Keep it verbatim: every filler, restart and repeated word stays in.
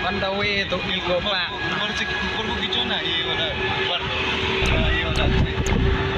On the way to Eco Park. ऊपर से, ऊपर को खींचो ना, ये वाला, ऊपर। हाँ, ये वाला।